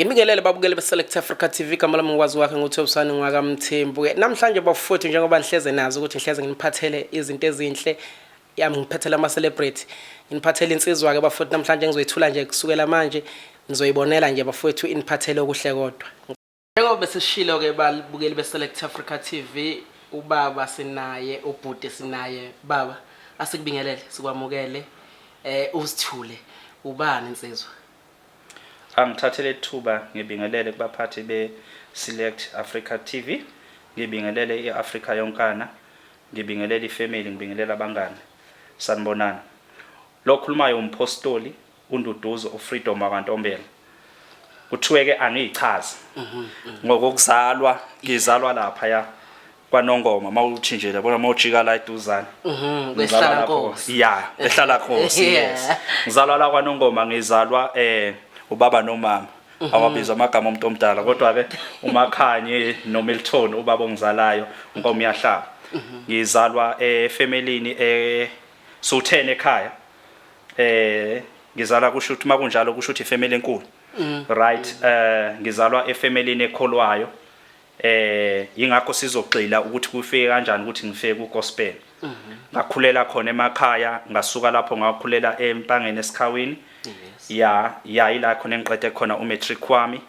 Nginibingelele babukeli be-Select Africa TV. Igama lami ngikwazi wakhe nguThobisane ngwakaMthembu. Ke namhlanje bafowethu, njengoba nihleze nazo ukuthi ngihleze nginiphathele izinto ezinhle yami, ngiphathele ama-celebrity, nginiphathele insizwa-ke bafowethu. Namhlanje ngizoyithula nje kusukela manje, nizoyibonela nje bafowethu, iniphathele okuhle kodwa. Njengoba besishilo-ke babukeli be-Select Africa TV, ubaba sinaye, ubhuti sinaye. Baba, asikubingelele, sikwamukele, usithule. Ubani insizwa? Angithathele ithuba ngibingelele kubaphathi be-Select Africa TV, ngibingelele i-Afrika yonkana, ngibingelele ifamily, ngibingelele abangani. Sanibonani. Lo khulumayo umpostoli uNduduzo uFreedom wakwaNtombela. Kuthiwe ke angiyichaze. Ngokuzalwa ngizalwa lapha ya kwaNongoma, mawuthi nje yabona mawujika la eduzane. Ngizalwa Kwehlala lapho. Nkosi. Yeah, ehlala Nkosi, yes. Ngizalwa la kwaNongoma, ngizalwa ubaba nomama. Awabizwa amagama omuntu omdala, kodwa ke uMakhanye noMilton ubaba ongizalayo, unkomo iyahlaba. Ngizalwa efamilini Sultan ekhaya. Ngizalwa, kusho ukuthi makunjalo kusho ukuthi ifamily enkulu. Right, ngizalwa efamilini ekholwayo. Ingakho sizogxila ukuthi kufike kanjani ukuthi ngifike ku gospel. Ngakhulela khona emakhaya, ngasuka lapho ngakhulela eMpangeni eSikhawini. Ya, ila khona engiqede khona umatric wami.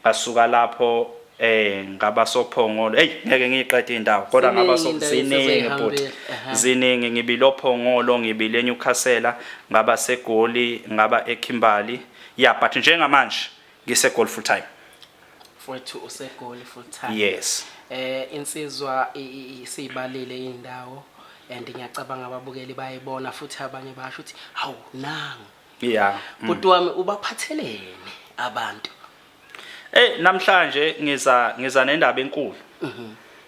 Ngasuka lapho ngaba soPhongolo. Hey, ngeke ngiyiqede indawo kodwa ngaba so Ziningi indawo ziningi bhuti. esizoyihambela. Ziningi, ngibile oPhongolo, ngibile eNewcastle, ngaba seGoli, ngaba eKimberley. Yeah, but njengamanje ngiseGoli full time. Mfowethu useGoli full time. Yes. Insizwa isibalile indawo and ngiyacabanga ababukeli bayibona futhi abanye basho ukuthi hawu, nangu. Bhuti wami, ubaphathelene abantu? Eh namhlanje ngiza nendaba enkulu.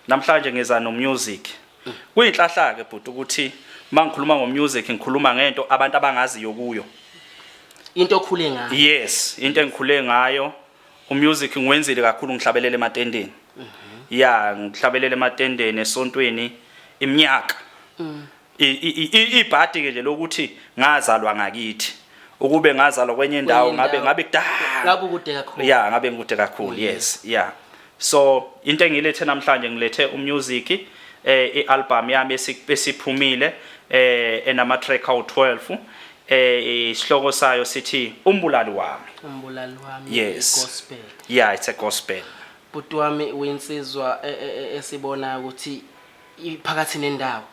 Namhlanje ngiza no music. Kuyinhlahla ke bhuti ukuthi mangikhuluma ngo music ngikhuluma ngento abantu abangaziyo kuyo. Into okhule ngayo. Yes, into engikhule ngayo. Umusic ngiwenzile kakhulu, ngihlabelela ematendeni. Yeah, ngihlabelela ematendeni, esontweni iminyaka. Ibhadi ke nje lokuthi ngazalwa ngakithi. Ukube ngazalwa kwenye indawo Kwenye ngabe indawo. ngabe kudala. Ngabe ukude kakhulu. Yeah, ngabe ngikude kakhulu, yes. Yeah. So into engilethe namhlanje, ngilethe umusic, ialbum yami esiphumile enama track awu12, isihloko sayo sithi Umbulali Wami. Umbulali Wami. Yes. Gospel. Yeah, it's a gospel. Bhuti wami, uyinsizwa esibonayo ukuthi iphakathi nendawo.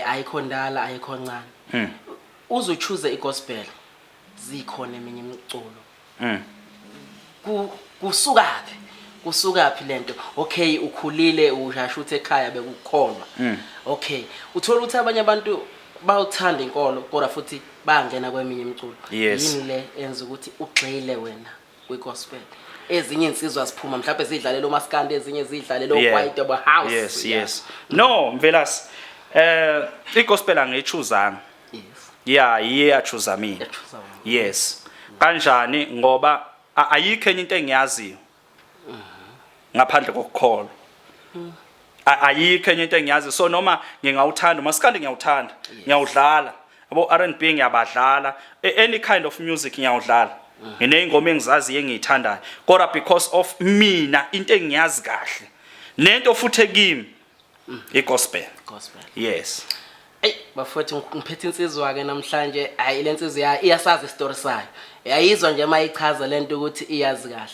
Ayikho ndala, ayikho ncane. Uzochoose igospel, zikhona eminye imiculo. Kusukaphi? Kusukaphi lento? Okay, ukhulile ushasha ukuthi ekhaya bekukholwa. Okay, uthola ukuthi abanye abantu bawuthanda inkolo kodwa futhi bayangena kweminye imiculo. Yini le enza ukuthi ugxile wena kwi-gospel? Ezinye insizwa ziphuma mhlawumbe zidlalela umaskandi, ezinye zidlalela okwaito, bo house. Yes. No, Mvelas. Igospel angiyichoosanga. Yeah, iye yachoosa mina. Yachoosa wena. Yes. Kanjani? Ngoba ayikho enye into engiyaziyo ngaphandle kokukholwa. Ayikho enye into engiyazi, so noma ngingawuthanda umaskandi, ngiyawuthanda, ngiyawudlala, yabo, R&B ngiyabadlala, any kind of music ngiyawudlala, ngineyingoma engizaziyo engiyithandayo, kodwa because of mina into engiyazi kahle nento futhi ekimi igospel. Gospel. Yes. Ey bafowethu, ngiphethe insizwa ke namhlanje. Hayi, le nsizwa iyasazi isitori sayo. Yayizwa nje mayichaza lento ukuthi iyazi kahle.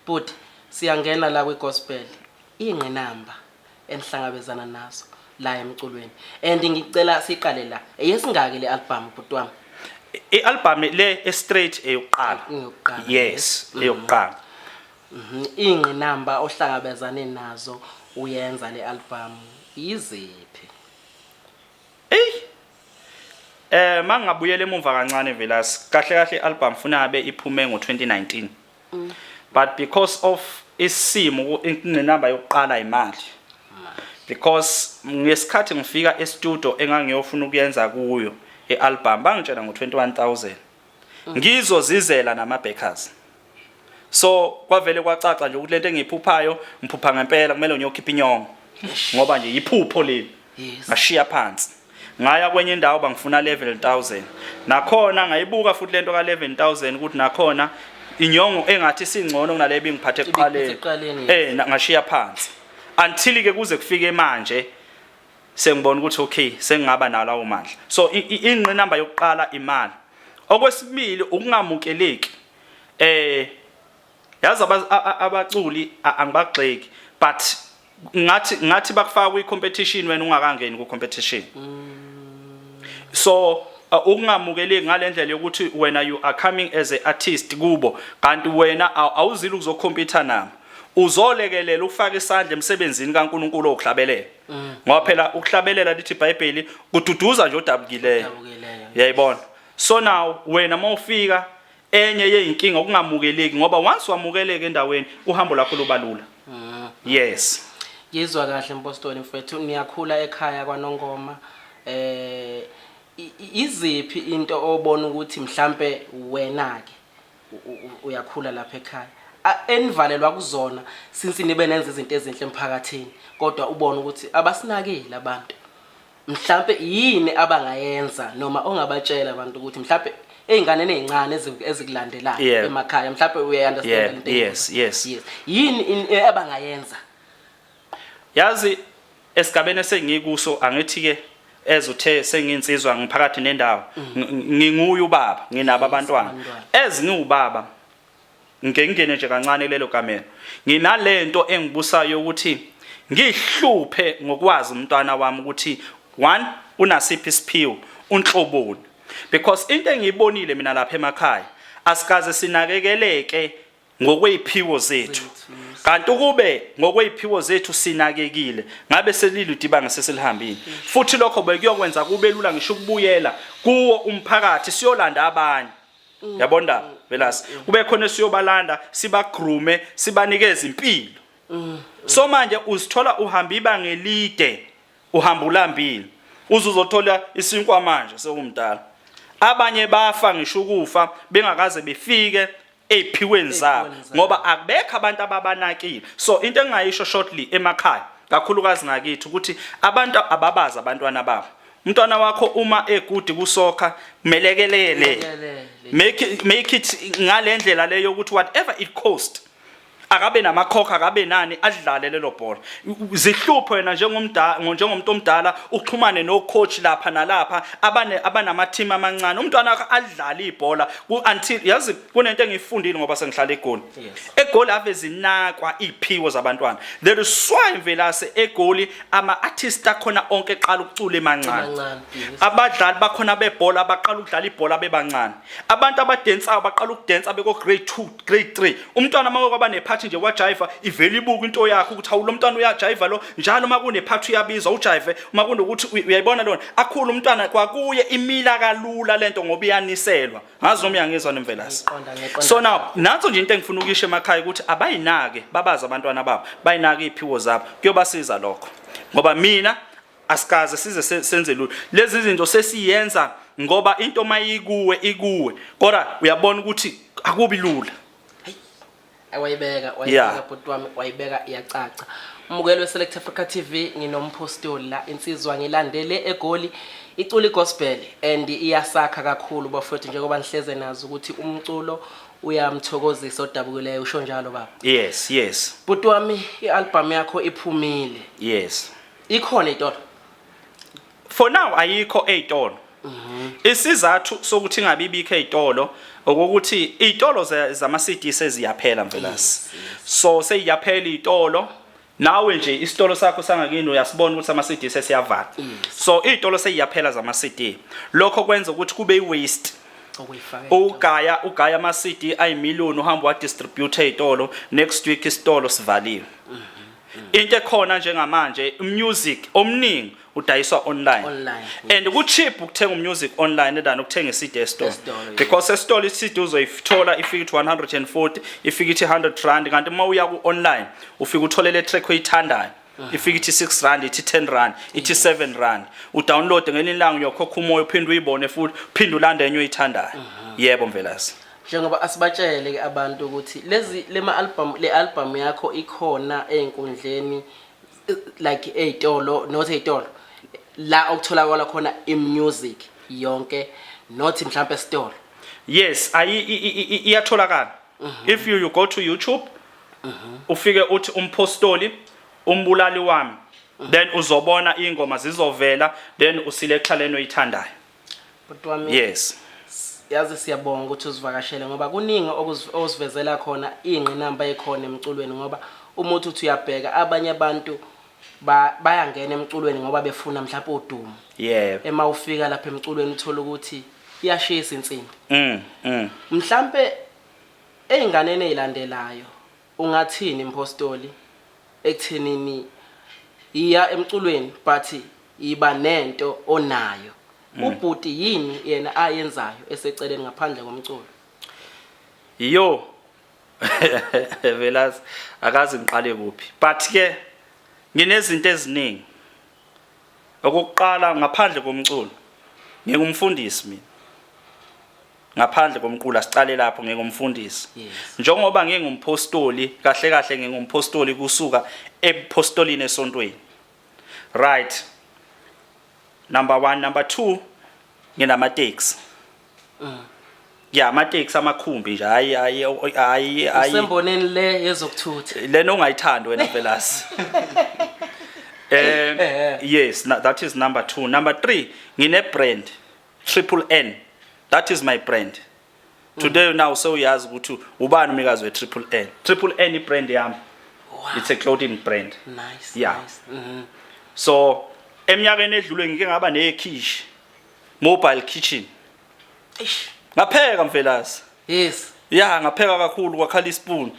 But siyangena la kwi gospel. Ingqinamba enihlangabezana nazo la emculweni. And ngicela siqale la. Eyesingaki le album, bhuti wami? I-album le straight eyokuqala. Eyokuqala. Yes, eyokuqala. Ingqinamba ohlangabezane nazo uyenza le album yiziphi? Ey. Mangabuyela emuva kancane Velas, kahle kahle ialbum funa abe iphume ngo2019. But because of isimo, ingqinamba yokuqala imali. Because ngesikhathi ngifika e-studio engangiyofuna ukuyenza kuyo ialbum, bangitshela ngo21000. Ngizozizela nama backers. So kwavele kwacaca nje ukuthi lento engiyiphuphayo ngiphupha ngempela, kumele ngiyokhipha inyongo. Ngoba nje iphupho leli. Ngashiya phansi. Ngaya kwenye indawo, bangifuna 11,000. Nakhona ngayibuka futhi lento ka 11,000 ukuthi nakhona Inyongo engathi singcono kunale ebingiphathe Ibikuphethe ekuqaleni. Ekuqaleni, yes. Ngashiya phansi until ke kuze kufike manje sengibona ukuthi okay, sengingaba nawo lawo mandla. So ingqinamba yokuqala imali. Okwesibili, ukungamukeleki. Yazi, abaculi angibagxeki, but ngathi bakufaka kwi competition wena ungakangeni ku competition. So ukungamukeleki ngalendlela yokuthi wena you are coming as a artist kubo, kanti wena awuzile ukuzocompete nabo, uzolekelela ukufaka isandla emsebenzini kaNkuluNkulu okuhlabelela, ngoba phela ukuhlabelela, lithi iBhayibheli, kududuza nje odabukileyo. Odabukileyo. Uyayibona? So now wena mawufika, enye yeyinkinga ukungamukeleki, ngoba once wamukeleka endaweni, uhambo lakho luba lula. Yes. Ngizwa kahle, mpostoli mfethu, niyakhula ekhaya kwaNongoma. Iziphi into obona ukuthi mhlambe wena ke uyakhula lapha ekhaya enivalelwa kuzona since nibe nenza izinto ezinhle emphakathini, kodwa ubona ukuthi abasinakile abantu? Mhlambe yini abangayenza noma ongabatshela abantu ukuthi mhlambe ey'nganeni ey'ncane ezikulandelayo emakhaya, mhlambe uyayi-understand lento engiyibuzayo? Yes. Yes, yini abangayenza? Yazi, esigabeni esengikuso, angithi ke ezuthe senginsizwa, ngiphakathi nendawo. Nginguye ubaba, nginabo abantwana. Abantwana. Ezingiwubaba, ngike ngingene nje kancane kulelo kamelo, nginalento engibusayo ukuthi ngihluphe ngokwazi umntwana wami ukuthi one, unasiphi isiphiwo, unhloboni, because into engiyibonile mina lapha emakhaya, asikaze sinakekeleke ngokweziphiwo zethu. Kanti ukube ngokweziphiwo zethu sinakekile, ngabe seliludwe ibanga sesilihambile, futhi lokho bekuyokwenza kube lula ngisho ukubuyela kuwo umphakathi siyolanda abanye. Yabona, Velasi, kube khona esiyobalanda, sibagroome, sibanikeze impilo. So manje uzithola uhamba ibanga elide, uhamba ulambile, uze uzothola isinkwa manje sewumdala. Abanye bafa ngisho ukufa bengakaze befike ey'phiweni zabo, Ey'phiweni zabo. ngoba akubekho abantu ababanakile. So into engingayisho shortly emakhaya, kakhulukazi ngakithi, ukuthi abantu ababazi abantwana babo. Umntwana wakho uma egood kusoccer, melekelele. Melekelele. Make it ngalendlela leyo ukuthi whatever it cost, akabe namakhokha, akabe nani, adlale lelo bhola. Zihluphe wena njengomdala, njengomuntu omdala, uxhumane no coach lapha nalapha abane abanama team amancane, umntwana wakho adlale ibhola until, yazi, kunento engiyifundile ngoba sengihlala eGoli. EGoli ave zinakwa iphiwo zabantwana. There is why, Mvelase, eGoli ama artists akhona onke eqala ukucula emancane. Emancane, yes. Abadlali bakhona bebhola baqala ukudlala ibhola bebancane. Abantu abadensayo baqala ukudensa beko grade 2, grade 3. Umntwana uma kwaba nephathi nje wajiva, ivele ibuka into yakhe ukuthi hawu, lo mntwana uyajiva lo. Njalo uma kunephathi uyabizwa ujive, uma kunokuthi uyayibona lona, akhulu umntwana kwakuye, imila kalula lento ngoba iyaniselwa. Ngazi noma uyangizwa, Nemvelasi? Ngiqonda, ngiqonda. So now nanso nje into engifuna ukuyisho emakhaya, ukuthi abayinake, babazi abantwana babo, bayinake iy'phiwo zabo, kuyobasiza lokho, ngoba mina asikaze size senze lutho. Lezi zinto sesiyenza ngoba into mayikuwe ikuwe, kodwa uyabona ukuthi akubi lula. Wayibeka, wayibeka bhuti wami, wayibeka iyacaca. Umukelo we-Select Africa TV, nginompostoli la, insizwa ngilandele eGoli, icula igospel and iyasakha kakhulu bafowethu, njengoba nihleze nazo ukuthi umculo uyamthokozisa odabukileyo. Usho njalo, baba? Yes. Bhuti wami, i-album yakho iphumile? Yes. Ikhona itolo? For now ayikho ey'tolo. Isizathu sokuthi ingabi ibikho ey'tolo okokuthi iy'tolo zama-CD seziyaphela, Mvelasi. So seyiyaphela iy'tolo. Nawe nje isitolo sakho sangakini uyasibona ukuthi ama-CD sesiyavala. So iy'tolo seyiyaphela zama-CD. Lokho kwenza ukuthi kube i-waste okuyifaka. Ugaya ama-CD ayimillion, uhamba wadistribute ey'tolo, next week isitolo sivaliwe. Into ekhona njengamanje, music omningi udayiswa online. Online. And ku-cheap ukuthenga umusic online than ukuthenga i-CD esitolo. Esitolo, yeah. Because esitolo i-CD uzoyithola ifike ithi 140, ifike ithi 100 rand, kanti uma uya ku-online ufike uthole le track oyithandayo, ifike ithi 6 rand, ithi 10 rand, ithi 7 rand. Udownload, ngelinye ilanga uyokhokha umoya, uphinde uyibone futhi, uphinde ulande enye oyithandayo. Yebo, Mvelasi. Njengoba asibatshele ke abantu ukuthi lezi lema album, le album yakho ikhona ey'nkundleni, like ey'tolo, not ey'tolo la okutholakala khona i-music yonke, not mhlampe esitolo? Yes, ayi, iyatholakala. If you go to YouTube, ufike uthi umpostoli umbulali wami, then uzobona ingoma zizovela, then uselecta leno oyithandayo. Bhuti wami. Yes. Yazi, siyabonga ukuthi uzivakashele ngoba kuningi okusivezela khona, ingqinamba ekhona emculweni, ngoba uma uthi uyabheka abanye abantu bayangena emculweni ngoba befuna mhlawumbe udumo. Ema ufika lapha emculweni uthola ukuthi iyashisa insimbi. Mhlambe ey'nganeni ey'landelayo ungathini, impostoli, ekuthenini iya emculweni but iba nento onayo? Ubhuti yini yena ayenzayo eseceleni ngaphandle komculo? Yo, Velas, akazi ngiqale kuphi, but ke nginezinto eziningi. Okokuqala, ngaphandle komculo ngingumfundisi mina. Ngaphandle komculo, asicale lapho, ngingumfundisi. Njengoba ngingumpostoli, kahle kahle ngingumpostoli kusuka ebupostolini esontweni, right? Number 1. Number 2, nginama taxi. Ya, ama-taxi, amakhumbi nje. Hayi, hayi, hayi, hayi. Usemboneni le yezokuthutha. Lena ongayithandi wena, Velas. Yes, that is number 2. Number 3, ngine brand, Triple N. That is my brand today. Now sewuyazi ukuthi ubani umnikazi we Triple N. Triple N i brand yami. It's a clothing brand. Nice. Yeah. Nice. So eminyakeni edlule ngike ngaba nekhishi, mobile kitchen. Eish. Ngapheka, mfelasi. Ya, ngapheka kakhulu, kwakhala ispoon,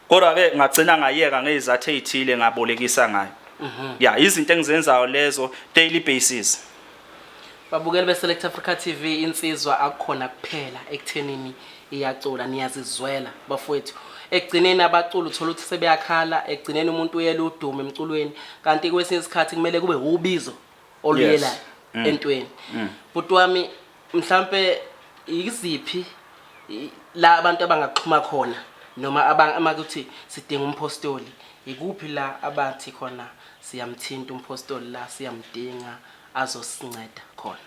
kodwa ke ngagcina ngayeka ngezizathu ezithile, ngabolekisa ngayo. Ya, izinto engizenzayo lezo daily basis. Babukeli be-Select Africa TV, insizwa akukhona kuphela ekuthenini iyacula, niyazizwela bafowethu. Ekugcineni abaculi uthola ukuthi sebeyakhala, ekugcineni umuntu uyela udumo emculweni, kanti kwesinye isikhathi kumele kube ubizo oluyela entweni. Bhuti wami, mhlambe iziphi la abantu abangaxhuma khona noma amakuthi sidinga umpostoli, ikuphi la abathi khona siyamthinta umpostoli, la siyamdinga azosinceda khona?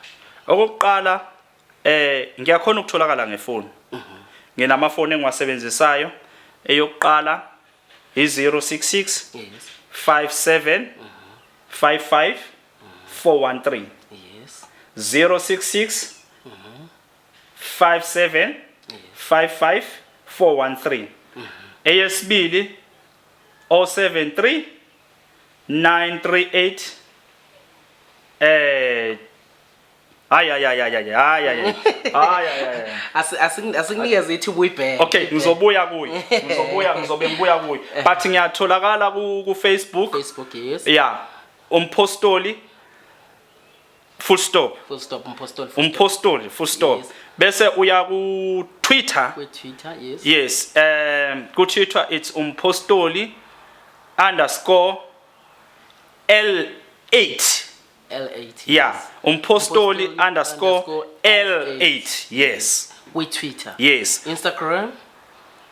Okokuqala, ngiyakhona ukutholakala ngefoni. Nginamafoni engiwasebenzisayo. Eyokuqala i-066 57 55 413. 066 57 55 413. Eyesibili 073 938, hayi, hayi, hayi, hayi, hayi, hayi, hayi, hayi. Asikunikeze ithuba uyibheke. Okay, ngizobuya kuyo, ngizobuya, ngizobe ngibuya kuyo, but ngiyatholakala ku Facebook. Facebook, yes. Yeah, umpostoli full stop. Full stop, umpostoli full stop. Umpostoli full stop. Bese uya ku Twitter. Kwi-Twitter, yes. Yes, ku Twitter it's umpostoli_L8. L8. Yeah. Umpostoli Umpostoli underscore underscore L8, yes. Kwi-Twitter. Yes. Instagram?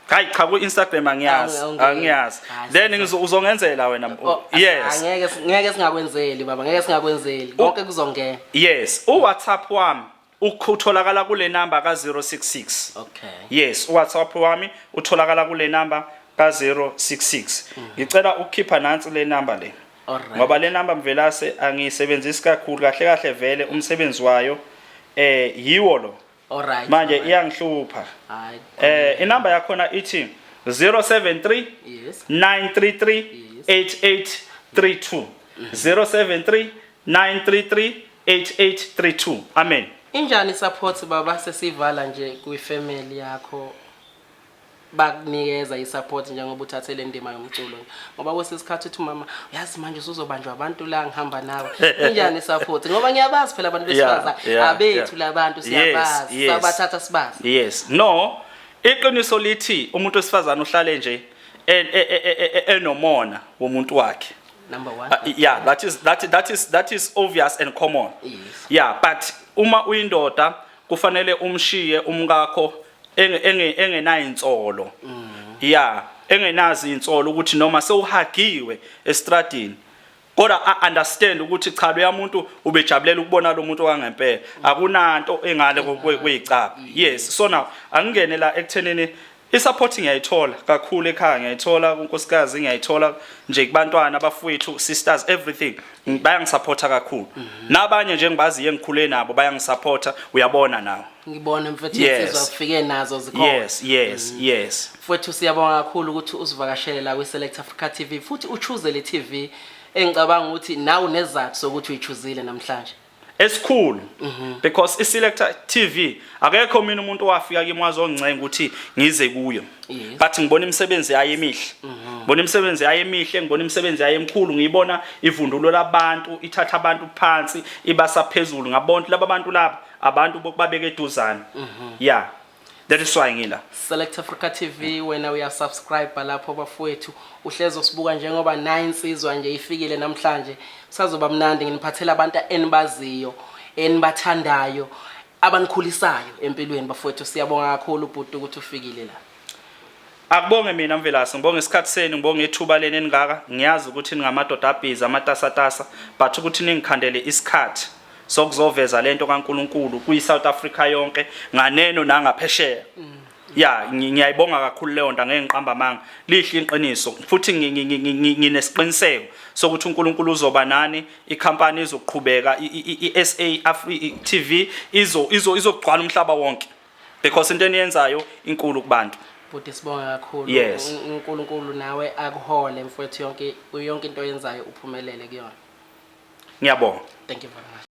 Hayi cha, ku Instagram angiyazi. Awungeke. Angiyazi. Hayi, Then uzongenzela wena. Oh, yes. Angeke singakwenzeli baba, ngeke singakwenzeli, konke kuzongena. Yes, u WhatsApp wami ukutholakala kule number ka 066. Yes, uWhatsApp wami utholakala kule number ka 066. Ngicela ukukhipha nansi le number le. Ngoba le number, Mvelase, angiyisebenzisi kakhulu kahle kahle, vele umsebenzi wayo yiwo lo. Manje iyangihlupha. Hayi. Inamba yakhona ithi 073 933 8832. 073 933 8832. Amen. Injani support baba, sesivala nje, kwifamily yakho? Bakunikeza i-support njengoba uthathe le ndima yomculo? Ngoba kwesinye isikhathi uthi umama, uyazi manje usuzobanjwa abantu la ngihamba nawe. Injani i-support? Ngoba ngiyabazi phela abantu besifazane, abethu labantu, siyabazi, sabathatha sibazi. Yes. No, iqiniso lithi umuntu wesifazane uhlale nje enomona womuntu wakhe. Number 1. Yeah, that is obvious and common. Yeah, but uma uyindoda kufanele umshiye umkakho engenayo insolo. Yeah, engenazi insolo ukuthi noma sewuhagiwe estradini, kodwa a understand ukuthi cha, lo yamuntu ubejabulela ukubona lo muntu wangempela, akunanto engale kweyicaba. Yes, so now angingene la ekuthenini. I-support ngiyayithola kakhulu ekhaya, ngiyayithola kunkosikazi, ngiyayithola nje kubantwana, abafowethu, sisters, everything. Bayangisupporta kakhulu. Nabanye nje engibaziyo engikhule nabo bayangisupporta, uyabona nawe. Ngibona, mfethu. Insizwa ufike nazo zikhona. Yes. Mfethu, siyabonga kakhulu ukuthi usivakashele la kwi-Select Africa TV futhi uchoose le TV engicabanga ukuthi nawe unesizathu sokuthi uyichoosile namhlanje. Esikhulu, because iSelector TV, akekho mina umuntu owafika kimi wazoncenga ukuthi ngize kuyo. But ngibona imisebenzi yayo emihle, ngibona imisebenzi yayo emihle, ngibona imisebenzi yayo emikhulu, ngiyibona ivundulo labantu, ithatha abantu phansi ibasa phezulu. Ngabona ukuthi laba bantu laba abantu bokubabeka eduzane. Yeah, that is why ngila. Select Africa TV, wena uyasubscribe lapho bafowethu, uhlezi usibuka njengoba nayi insizwa nje ifikile namhlanje. Sazoba mnandi, nginiphathela abantu enibaziyo, enibathandayo, abanikhulisayo empilweni bafowethu. Siyabonga kakhulu bhuti ukuthi ufikile la. Akubonge mina, Mvelase, ngibonge isikhathi senu, ngibonge ithuba leni eningaka. Ngiyazi ukuthi ningamadoda abhizi, amatasatasa, but ukuthi ningikhandele isikhathi sokuzoveza lento kaNkuluNkulu kuyi-South Africa yonke, nganeno nangaphesheya. Ya, ngiyayibonga kakhulu leyo nto, angeke ngiqamba amanga. Lihle iqiniso futhi nginesiqiniseko sokuthi uNkulunkulu uzoba nani, ikhampani izoqhubeka, i-SA TV izogcwala umhlaba wonke because into eniyenzayo inkulu kubantu. Bhuti, sibonga kakhulu. uNkulunkulu nawe akuhole mfowethu, yonke yonke into oyenzayo uphumelele kuyona. Ngiyabonga. Thank you very much.